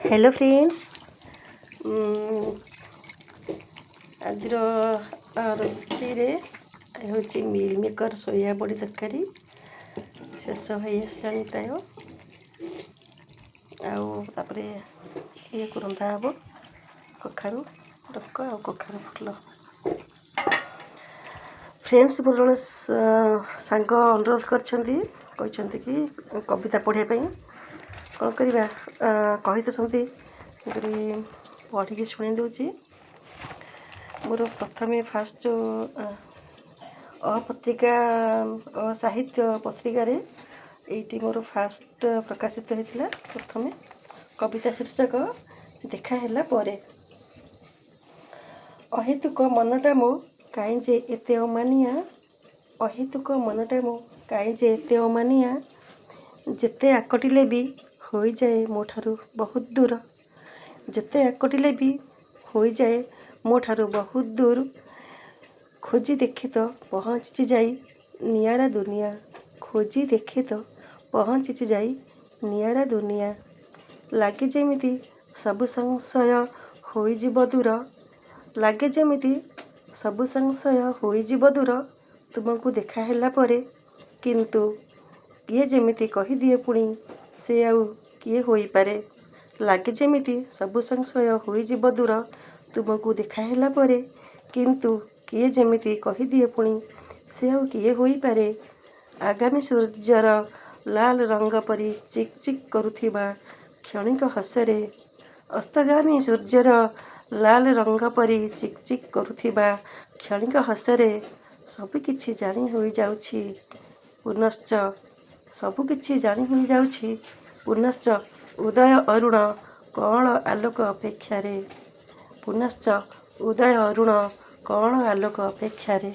Hello friends, ଆଜିର ରୋଷେଇରେ ହେଉଛି ମିଲ୍ ମେକର୍ ସୋୟା ବଡ଼ି ତରକାରୀ। ଶେଷ ହୋଇ ଆସିଲାଣି ପ୍ରାୟ। ଆଉ ତାପରେ ଇଏକୁ ରନ୍ଧା ହେବ, କଖାରୁ ଡଙ୍କ ଆଉ କଖାରୁ ଫୁଲ। ଫ୍ରେଣ୍ଡସ୍, ମୋର ଜଣେ ସାଙ୍ଗ ଅନୁରୋଧ କରିଛନ୍ତି, କହିଛନ୍ତି କି କବିତା ପଢ଼ିବା ପାଇଁ। କ'ଣ କରିବା, କହି ତ ଛନ୍ତି, ତେଣୁକରି ପଢ଼ିକି ଶୁଣେଇ ଦେଉଛି। ମୋର ପ୍ରଥମେ ଫାଷ୍ଟ ଯେଉଁ ଅ ପତ୍ରିକା, ଅ ସାହିତ୍ୟ ପତ୍ରିକାରେ ଏଇଟି ମୋର ଫାଷ୍ଟ ପ୍ରକାଶିତ ହେଇଥିଲା ପ୍ରଥମେ କବିତା, ଶୀର୍ଷକ ଦେଖା ହେଲା ପରେ। ଅହେତୁକ ମନଟା ମୋ କାହିଁ ଯେ ଏତେ ଅମାନିଆ, ଅହେତୁକ ମନଟା ମୋ କାହିଁ ଯେ ଏତେ ଅମାନିଆ, ଯେତେ ଆକଟିଲେ ବି ହୋଇଯାଏ ମୋ ଠାରୁ ବହୁତ ଦୂର, ଯେତେ ଆକଟିଲେ ବି ହୋଇଯାଏ ମୋ ଠାରୁ ବହୁତ ଦୂର। ଖୋଜି ଦେଖେ ତ ପହଞ୍ଚିଛି ଯାଇ ନିଆରା ଦୁନିଆ, ଖୋଜି ଦେଖେ ତ ପହଞ୍ଚିଛି ଯାଇ ନିଆରା ଦୁନିଆ। ଲାଗେ ଯେମିତି ସବୁ ସଂଶୟ ହୋଇଯିବ ଦୂର, ଲାଗେ ଯେମିତି ସବୁ ସଂଶୟ ହୋଇଯିବ ଦୂର ତୁମକୁ ଦେଖା ହେଲା ପରେ। କିନ୍ତୁ କିଏ ଯେମିତି କହିଦିଏ ପୁଣି, ସେ ଆଉ କିଏ ହୋଇପାରେ। ଲାଗେ ଯେମିତି ସବୁ ସଂଶୟ ହୋଇଯିବ ଦୂର ତୁମକୁ ଦେଖା ହେଲା ପରେ, କିନ୍ତୁ କିଏ ଯେମିତି କହିଦିଏ ପୁଣି, ସେ ଆଉ କିଏ ହୋଇପାରେ। ଆଗାମୀ ସୂର୍ଯ୍ୟର ଲାଲ ରଙ୍ଗ ପରି ଚିକ୍ ଚିକ୍ କରୁଥିବା କ୍ଷଣିକ ହସରେ, ଅସ୍ତଗାମୀ ସୂର୍ଯ୍ୟର ଲାଲ ରଙ୍ଗ ପରି ଚିକ୍ ଚିକ୍ କରୁଥିବା କ୍ଷଣିକ ହସରେ ସବୁକିଛି ଜାଣି ହୋଇଯାଉଛି ପୁନଶ୍ଚ, ସବୁକିଛି ଜାଣି ହୋଇଯାଉଛି ପୁନଶ୍ଚ ଉଦୟ ଅରୁଣ କଅଁଳ ଆଲୋକ ଅପେକ୍ଷାରେ, ପୁନଶ୍ଚ ଉଦୟ ଅରୁଣ କଅଁଳ ଆଲୋକ ଅପେକ୍ଷାରେ।